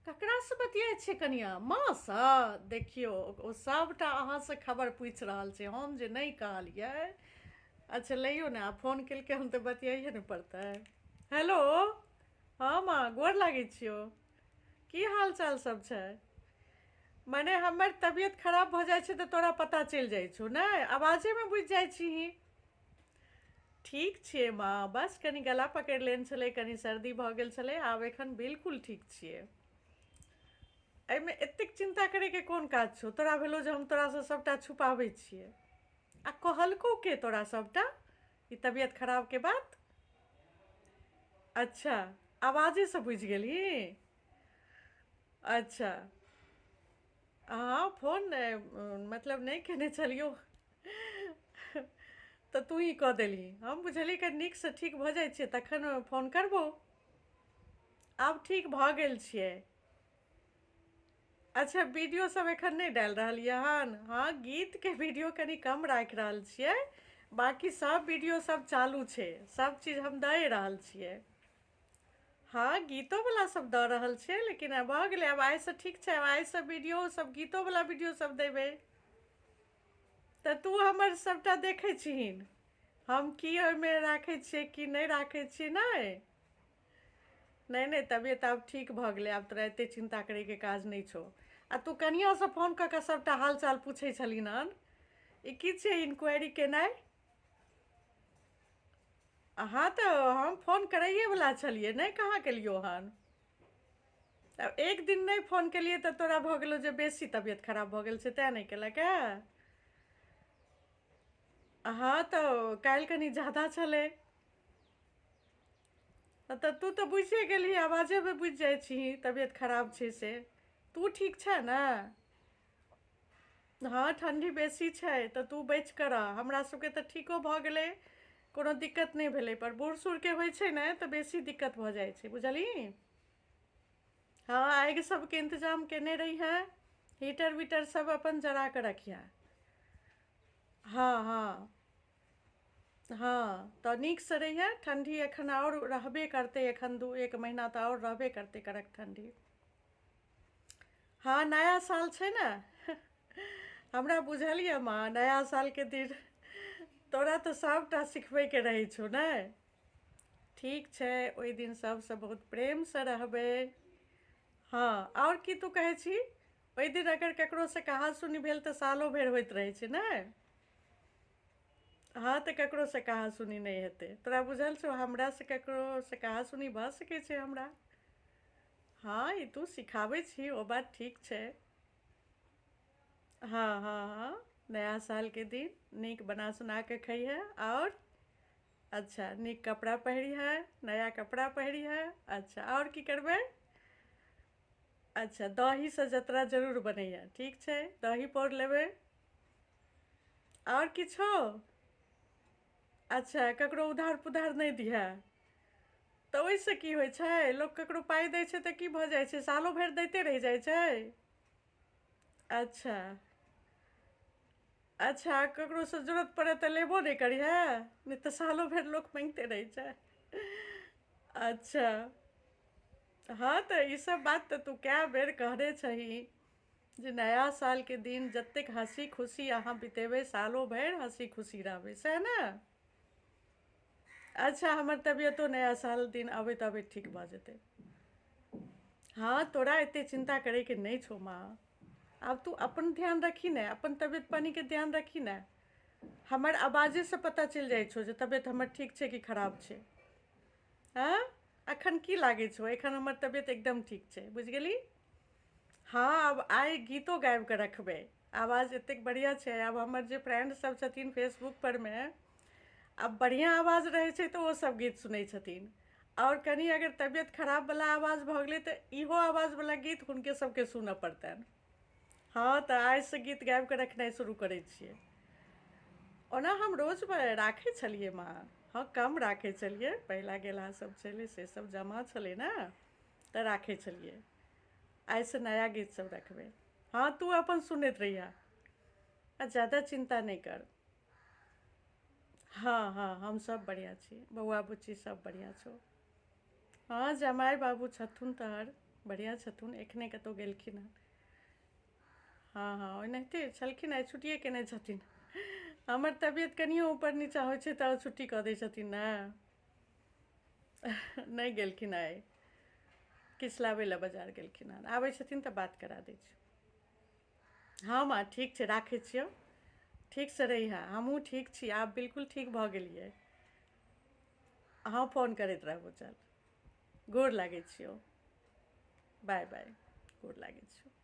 ककरासँ बतियाइ छियै कनिया माँसँ देखियौ ओ सभटा अहाँसँ खबर पूछि रहल छै हम जे नहि कहलियै अच्छा लैयौ ने आब फोन केलकै हन तऽ बतियाइए ने पड़तै हेलो हँ माँ गोर लागै छियौ की हाल चाल सब छै मने हमर तबियत खराब भऽ जाइ छै तऽ तोरा पता चलि जाइ छौ नहि आवाजेमे बुझि जाइ छिही ठीक छियै माँ बस कनि गला पकड़ि लेने छलै कनि सर्दी भऽ गेल छलै आब एखन बिल्कुल ठीक छियै एहिमे एतेक चिन्ता करैके कोन काज छौ तोरा भेलौ जे हम तोरासँ सभटा छुपाबै छियै आ कहलकौ के तोरा सभटा ई तबियत खराबके बात अच्छा आवाजेसँ बुझि गेलही अच्छा हँ फोन मतलब नहि केने छलियौ तऽ तू ही कऽ देलही हम बुझलियै कनि नीकसँ ठीक भऽ जाइ छियै तखन फोन करबौ आब ठीक भऽ गेल छियै अच्छा वीडियो सब एखन नहि डालि रहलियै हन हँ गीतके वीडियो कनि कम राखि रहल छियै बाँकी सब वीडियो सब चालू छै सब चीज हम दए रहल छियै हँ गीतो वला सब दऽ रहल छियै लेकिन आब भऽ गेलै आब आइसँ ठीक छै आब आइसँ वीडियो सब गीतो वला वीडियो सब देबै तऽ तू हमर सभटा देखै छिहीन हम की ओहिमे राखै छियै की नहि राखै छियै नहि नहि नहि तबियत आब ठीक भऽ गेलै आब तोरा एते चिन्ता करैके काज नहि छौ आ तू कनियाँसँ फोन कऽ कऽ सभटा हाल चाल पूछै छलहिन हन ई की छियै इन्क्वायरी केनाइ हँ तऽ हम फोन करैएवला छलियै नहि कहाँ केलियौ हन आब एक दिन नहि फोन केलियै तऽ तोरा भऽ गेलौ जे बेसी तबियत खराब भऽ गेल छै तेँ नहि केलक हे हँ तऽ काल्हि कनि ज्यादा छलै तऽ तू तऽ बुझिए गेलही आवाजेमे बुझि जाइ छिही तबियत खराब छै से तू ठीक छह ने हँ ठण्डी बेसी छै तऽ तू बचि कऽ रह हमरा सबके तऽ ठीको भऽ गेलै कोनो दिक्कत नहि भेलै पर बूढ़ सूढ़के होइ छै ने तऽ बेसी दिक्कत भऽ जाइ छै बुझलही हँ आगि सबके इन्तजाम केने रहिहेँ हीटर वीटर सब अपन जरा कऽ रखिहेँ हँ हँ हँ तऽ नीकसँ रहिहेँ ठण्डी एखन आओर रहबे करतै एखन दू एक महीना तऽ आओर रहबे करतै कड़क ठण्डी हँ नया साल छै ने हमरा बुझल यऽ माँ नया सालके दिन तोरा तऽ सभटा सिखबैके रहै छौ ने ठीक छै ओहि दिन सभसँ बहुत प्रेमसँ रहबै हँ आओर की तू कहै छी ओहि दिन अगर ककरोसँ कहा सुनी भेल तऽ सालो भरि होइत रहै छै ने हँ तऽ ककरोसँ कहा सुनी नहि हेतै तोरा बुझल छौ हमरासँ ककरोसँ कहा सुनी भऽ सकै छै हमरा हँ ई तू सिखाबै छी ओ बात ठीक छै हँ हँ हँ नया सालके दिन नीक बना सोना कऽ खइहे आओर अच्छा नीक कपड़ा पहिरिहे नया कपड़ा पहिरिहे अच्छा आओर की करबै अच्छा दहीसँ जतरा जरूर बनैहे ठीक छै दही पौर लेबै आओर किछो अच्छा ककरो उधार पुधार नहि दिहे तऽ ओहिसँ की होइ छै लोक ककरो पाइ दै छै तऽ की भऽ जाइ छै सालो भरि दैते रहि जाइ छै अच्छा अच्छा ककरोसँ जरूरत पड़ै तऽ लेबो नहि करिहे नहि तऽ सालो भरि लोक माँगिते रहै छै अच्छा हँ तऽ ईसभ बात तऽ तू कए बेर कहने छही जे नया सालके दिन जतेक हँसी खुशी अहाँ बितेबै सालो भरि हँसी खुशी रहबै सएह ने अच्छा हमर तबियतो नया साल दिन अबैत अबैत ठीक भऽ जेतै हँ तोरा एते चिन्ता करैके नहि छौ माँ आब तू अपन ध्यान रखी ने अपन तबियत पानिके ध्यान रखी ने हमर आवाजेसँ पता चलि जाइ छौ जे तबियत हमर ठीक छै कि खराब छै हँ एखन की लागै छौ एखन हमर तबियत एकदम ठीक छै बुझि गेली हँ आब आइ गीतो गाबि कऽ रखबै आवाज एतेक बढ़िआँ छै आब हमर जे फ्रेंड सब छथिन फेसबुक पर मे आब बढ़िआँ आवाज रहै छै तऽ ओ सब गीत सुनै छथिन आओर कनि अगर तबियत खराब वला आवाज भऽ गेलै तऽ इहो आवाज वला गीत हुनके सबके सुनऽ पड़तनि हँ तऽ आइसँ गीत गाबि कऽ रखनाइ शुरू करै छियै ओना हम रोज राखै छलियै माँ हँ कम राखै छलियै पहिला गेलहा सब छलै से सब जमा छलै ने तऽ राखै छलियै आइसँ नया गीत सब रखबै हँ तू अपन सुनैत रहिहे आ ज्यादा चिन्ता नहि कर हँ हँ हम सब बढ़िआँ छी बौआ बुच्ची सब बढ़िआँ छौ हँ जमाइ बाबू छथुन तोहर बढ़िआँ छथुन एखने कतहु गेलखिन हँ। हँ हँ ओनाहिते छलखिन आइ छुट्टिए कयने छथिन। हमर तबियत कनियो ऊपर नीचाँ होइ छै तऽ ओ छुट्टी कऽ दै छथिन ने। नहि गेलखिन आइ। किछु लाबै लए बाजार गेलखिन हँ, आबै छथिन तऽ बात करा दै छी। हँ माँ ठीक छै, राखै छियौ। ठीकसँ रहिहऽ, हमहूँ ठीक छी, आब बिल्कुल ठीक भऽ गेलियै। हँ फोन करैत रहबौ, चल गोर लागै छियौ। बाय बाय, गोर लागै छियौ।